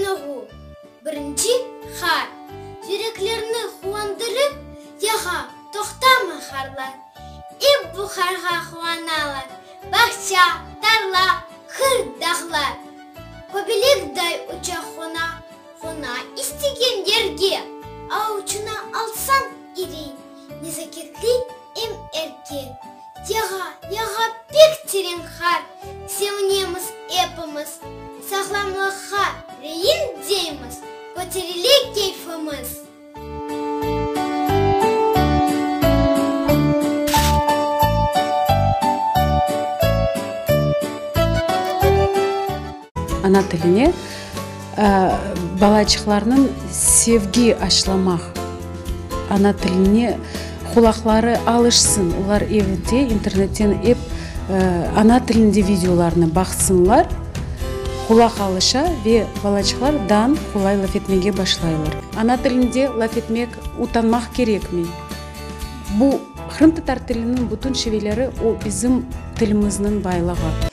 Çınığuv, birinci qar. Yüreklerni quvandırıp yağa, toqtamay qarlar. Ep bu qarğa quvanalar, bağça, tarla, qır, dağlar. Köbelekday uça qona, qona istegen yerge. Avuçına alsañ iriy, nezaketli em erke. Yağa, yağa pek teren qar, sevinemiz epimiz. Sağlamlıqqa rein deymiz, köterile keyfimiz. Ana tiline balaçıqlarnıñ sevgi aşlamaq, ana tiline qulaqları alışsın, olar evde internetten ep ana tilinde videolarnı baqsınlar, qulaq alışa ve balaçıqlar dan qolay laf etmege başlaylar. Ana tilinde laf etmek utanmaq kerekmey. Bu qırımtatar tiliniñ bütün şiveleri o bizim tilimizniñ baylığı.